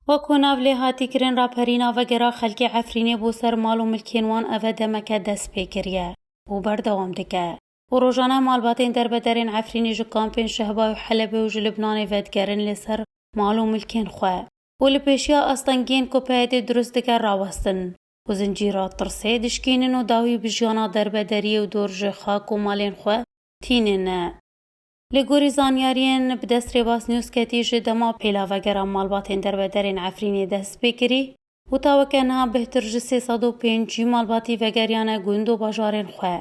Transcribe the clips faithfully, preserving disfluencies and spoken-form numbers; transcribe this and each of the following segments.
Wek ku nav lê hatî kirin, raperîna vegera xelkê Efrînê bo ser mal û milkên wan eve demeke dest pê kiriye û berdewam dike û rojane malbatên derbederên Efrînê ji kampên Şehba û Helebê û ji Libnanê vedigerin li ser mal û milkên xwe û li pêşiya astengiyên ku P Y D durust dike rawestin û zincîra tirsê dişkînin û dawî bi jiyana derbe deriyê û dor ji xak û malên xwe tînin e. Li gorî zanyariyên bi dest Rêbas News ketî, ji dema pêla vegera malbatên derbederên Efrînê dest pê kirî û ta weke niha bêhtir ji sê sed û pêncî malbatî vegeriyane gund û bajarên xwe.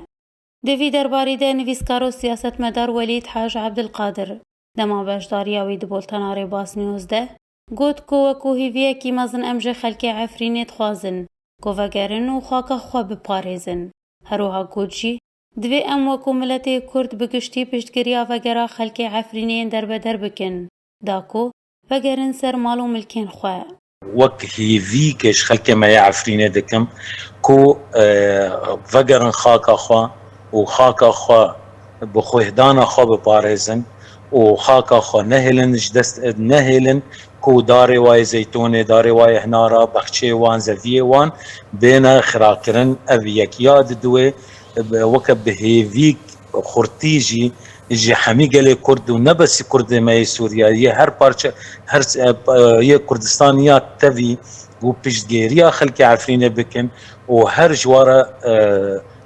Di vî derbarî de nivîskar û siyasetmedar Welîd Haj Ebdilqadir, dema beşdariya wî di boltena Rêbas News de, got ku wekû hêviyekî mezin em ji xelkê Efrînê dixwazin ku vegerin û xaka xwe biparêzin. Her wiha got jî, divê em wekû miletê Kurd bi giştî piştgiriya vegera xelkê Efrînê yên derbeder bikin, da ku vegerin ser mal û milkên xwe. Wek hêvîkê ji xelkê me yê Efrînê dikim ku, e, vegerin xaka xwe û xaka xwe bi xwêhdana xwe biparêzin û xaka xwe nehêlin ji dest, nehêlin ku darê wa yê zeytûnê, darê wa yê hinara, bexçeyê wan, zeviyê wan bêne xirakirin. Ev yekiya di diwê weke bi hêvîk xurtî jî ji hemî gelê Kurd û ne besî Kurdê me yê Sûriye, yê her parçe, her, e, yê Kurdistan ya tevî û piştgêriya xelkê Efrînê bikin û her ji wa re, e,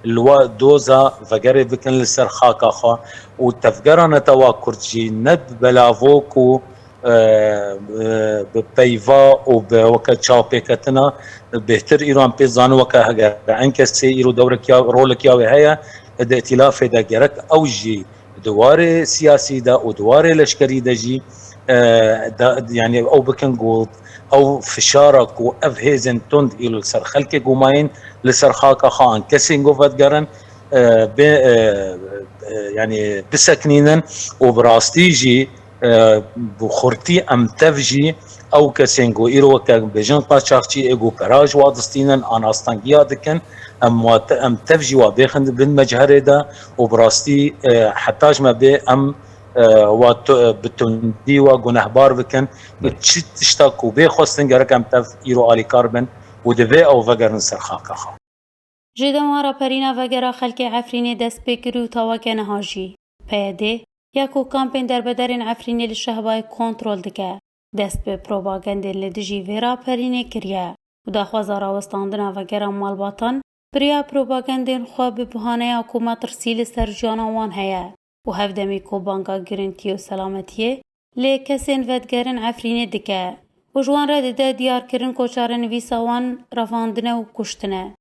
li wa doza vegerê bikin li ser xaka xwe û tevgera netewa Kurd jî ne bi belavok û, e, e, bi peyva û bi weke çavpêketina bêhtir îro em pê zanin weke heger enkesê îro dewrek ya, rolek ya wê heye di îtîlafê de gerek ew jî di warê siyasî de û di warê leşkerî de jî, e, da, yanî ew bikin ku ew fişara ku ev hêzên tund îro li ser xelkê gumayîn li ser xaka xwe an kesên ku vedigerin, e, bê, e, e, yanî bisekinînin û bi rastî jî, e, bi xurtî em tev jî ew kesên ku îro weke bêjin qaçaxçî ê ku pera ji wa distînin, an astengiya dikin, em wa te-, em tev jî wa bêxin bin mecherê de û bi rastî, e, heta ji me bê em, e, wa tu-, e, bi tundî wa gunehbar bikin. Çi tişta ku bê xwestin gerek em tev îro alîkar bin û divê ew vegerin ser xaka xwe. Ji dema raperîna vegera xelkê Efrînê dest pê kir û ta weke niha jî, P Y D ya ku kampên derbederên Efrînê li Şehbayê kontrol dike, dest bi propagandên li dijî vê raperînê kiriye û daxwaza rawestandina vegera malbatan bi riya propagandên xwe bi buhaneya ku metirsî li ser jiyana wan heye û hevdemî ku banga girintiyê û selametiyê lê kesên vedigerin Efrînê dike û ji wan re dide diyarkirin ku çarenivîsa wan revandine û kuştine.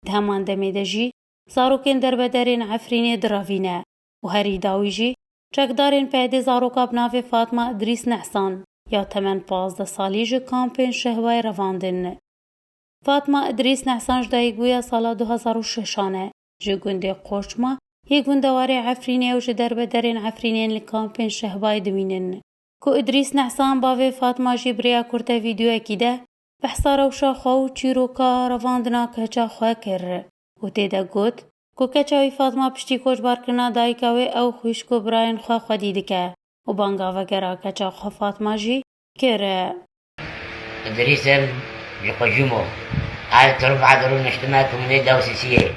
Di heman demê de jî zarokên derbederên Efrînê direvîne û herî dawî jî çekdarên P Y D zaroka bi navê Fatma Idrîs Nehsan ya temen pazdeh salî ji kampên Şehbayê revandin. Fatma Idrîs Nehsan ji dayikbûya sala du hezar û şeşan e, ji gundê Qoçma yê gundewarê Efrînê û ji derbedarên Efrînên li kampên Şehbayê dimînin. Ku Idrîs Nehsan, bavê Fatma jî bi rêya kurte vîdeoyekî de behsa rewşa xwe û çîroka revandina keça xwe kir û tê de got ku keça wî Fatma piştî koçbarkirina dayika wê ew xwişk û birayên xwe xwedî dike û banga vegera keça xwe Fatma jî kir. Idrîs im ji Qujûmo. Ez di rif'a de rûniştime, tu min ê dewsisiyê.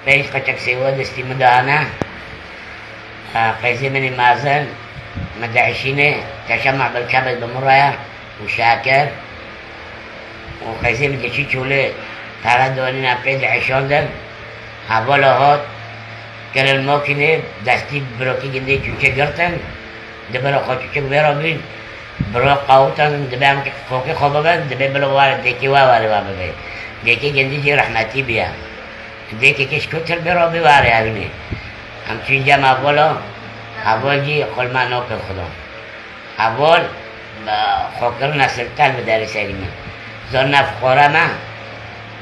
Pênc qeçek sêwe destî min de hene. Qêzê min ê mezin, min diişîne, teşema bil kebek bi min re ye û şeker. Û qêzê min diçî çolê, pere donîne pê diişandin. Hevala hat, kirin makînê, destî birokî gindê çûçe girtin. Di bira xwe çûçek vê re bîn, bira qawitandin, dibe em kokê xwe bibin, dibe bila were dêkê we were we bibe. Dêkê gindî jî rehmetî bûye. Dêkê kê ji ku tir bê re bê were evînê. Em çûn cem hevala, heval jî xwe li me nakir xudan. Heval, xwe kirine siltel bi derê serî min. Zor ne fuqara me,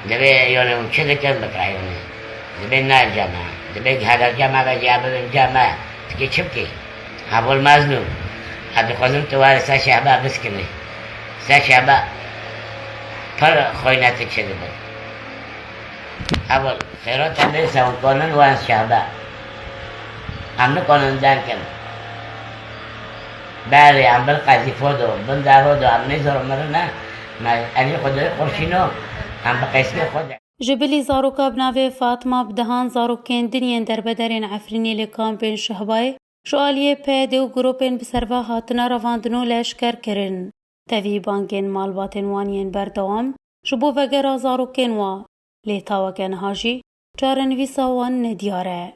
divê yanê hûn çi dikin bike yanê. Divê ne cem e. Divê heger cem e ve jî bibin cem e. Tikê çi bikê? Heval mezin û ez dixwazim tu were ser şehba biskinî. Ser şehba pir xwînetê çêdibe. Heval xêra te bê, se hûn kanin werin şehba. Em nikanin derkin. Belê, em bin qezîfo do, bin dero do, em nêzero mirine, me elî xwe doyê xurşîno, em bi qeysiyê xwe de. Ji bilî zaroka bi navê Fatma bi dehan zarokên din yên derbederên Efrînê lê kampên Şehbayê ji aliyê P Y D û grûpên bi serva hatine revandin û leşker kirin. Tevî bangên malbatên wan yên berdewam ji bo vegera zarokên wa, lê taweke niha jî çarenivîsa wan nediyar e.